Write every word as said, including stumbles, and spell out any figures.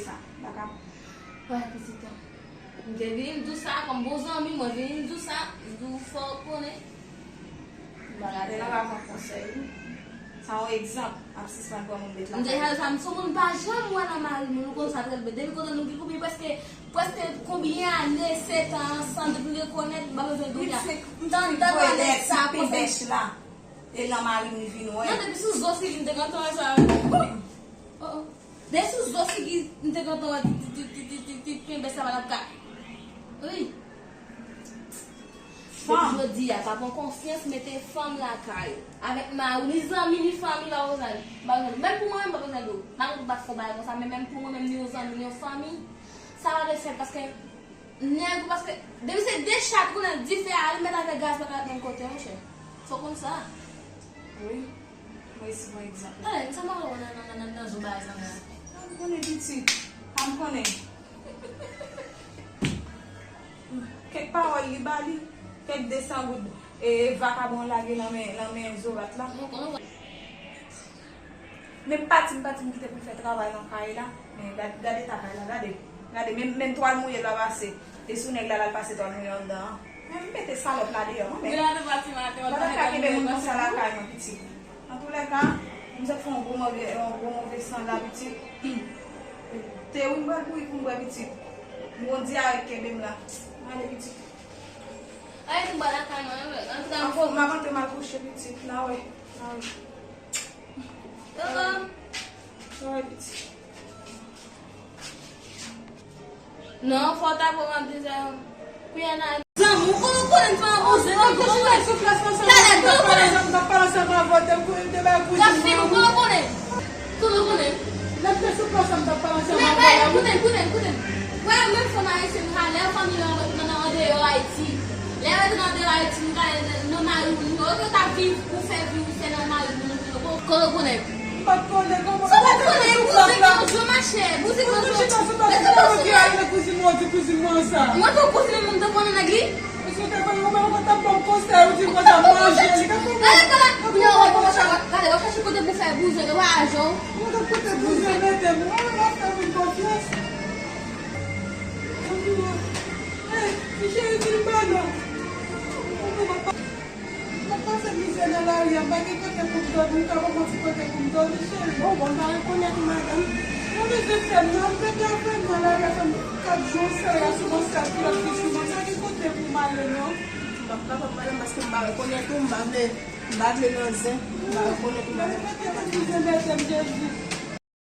Sa, m pa ka. Wè, pitit an. M te vin di w sa, kòm bon zanmi, mwen vin di w sa, m di w fò w konnen. Lè nan pa pran konsèy, wi. Sa yon egzanp, ap sispann pran moun bèt la. M deja di sa, m sou moun pa janm wè nan mari moun, ou konn sa trè byen. Depi kote nou gen konbyen, prèske, prèske konbyen ane, sèt an ansanm, depi m rekonèt, m pa bezwen di w ya. Tann, tann nèg sa, konsa. Bèch la. E nan mari m li vin wè. Non, depi sou zo Sigi m te gentan wè sa. Oh, oh. Depi sou zo Sigi m te gentan wè ti, ti, ti, ti, ti, ti, ti, ti, bèch sa pa t ap ka. Wi. Depi jodi a, pa pran konfyans, mete fanm lakay ou. Avèk mari w, ni zanmi, ni fanmi, pa bezwen, pa bezwen. Menm pou mwen menm, pa bezwen di w. Malgre m pa t fè yon bagay konsa, men menm pou mwen menm, ni yon zanmi, ni yon fanmi, sa pa dwe fèt paske nèg ou, paske depi se de chat, konnen dife a alimèt avèk gaz pa ka ret menm kote, monchè. Fò w konn sa. Wi. Mwen resi pran egzanp. Talè, sa mare w nan, nan, nan, nan, nan zo bagay sa menm? A m konnen pitit. A m konnen. Kèk pawòl li ba li, kèk de san goud, e, vakabon lage nan men, nan men Zorat la. Mwen konnen. Men m pati, m pati, m kite pou l fè travay nan kay la. Men gad, gade eta kay la, gade. Gade, menm, menm twal mouye l pa pase. E sou nèg la, l al pase twal mouye anndan an. Men m mete salòp la deyò, non, men. Gade pati maten, m pa ta ka kenbe moun konsa lakay mwen, pitit. Antoulèka, m sot fè yon gwo move, yon gwo move san la, pitit. Te wi, m pral bouyi pou m bwè, pitit. M gon dyare k kenbe m la. Ale, pitit. Ay, m ba lakay mwen, antre. Ankò, m ap antre m al kouche, pitit. N a wè, n a wè. Koko. Sa va, pitit? Non, fò w ta pran m ap dizè. Kounye a n a zanmi w, konnen, konnen m fè anboze. Talè, konnen, konnen. Gafil, konnen, konnen. Konnen, konnen. Men, men, koute, koute, koute. Wè, menm fanm ayisyèn, lè fanmi yo nan, nan, andeyò Ayiti. Lè yo te nan deyò Ayiti, nou ka nan mari moun yo, yo ta viv pou fè vi ou fè nan mari moun yo, ko-, ko-, konnen. M pa t konnen kòman. Sa w pa t konnen, bouzen gran zo, machè, bouzen gran zo. Mwen te kouzin moun te konnen nèg li. Gade, gade, kounye a w ap chache kote pou fè bouzen, yo pa ajan. Mwen t ap kote bouzen mete m, mwen m ap fè moun konfyans. Hey, ti cheri, vin ba non. M ap pase mizè nan lari a, m pa gen kote pou m dòmi, ou ka ban mwen ti kote pou m dòmi, cheri? Bon, bon, m pa rekonèt ou, madanm. Mwen bezwen fè m nan, m te ka fè m nan lari a, fè m kat jou, sèl la sou mwen, sèl kilòt ki sou mwen, m pa gen kote pou m ale, non. M p ap kapab, madanm, paske m pa rekonèt ou, m pa vle, m pa vle nan zen, m pa rekonèt ou, madanm. Mete m nan mizè, mete m, Jezi.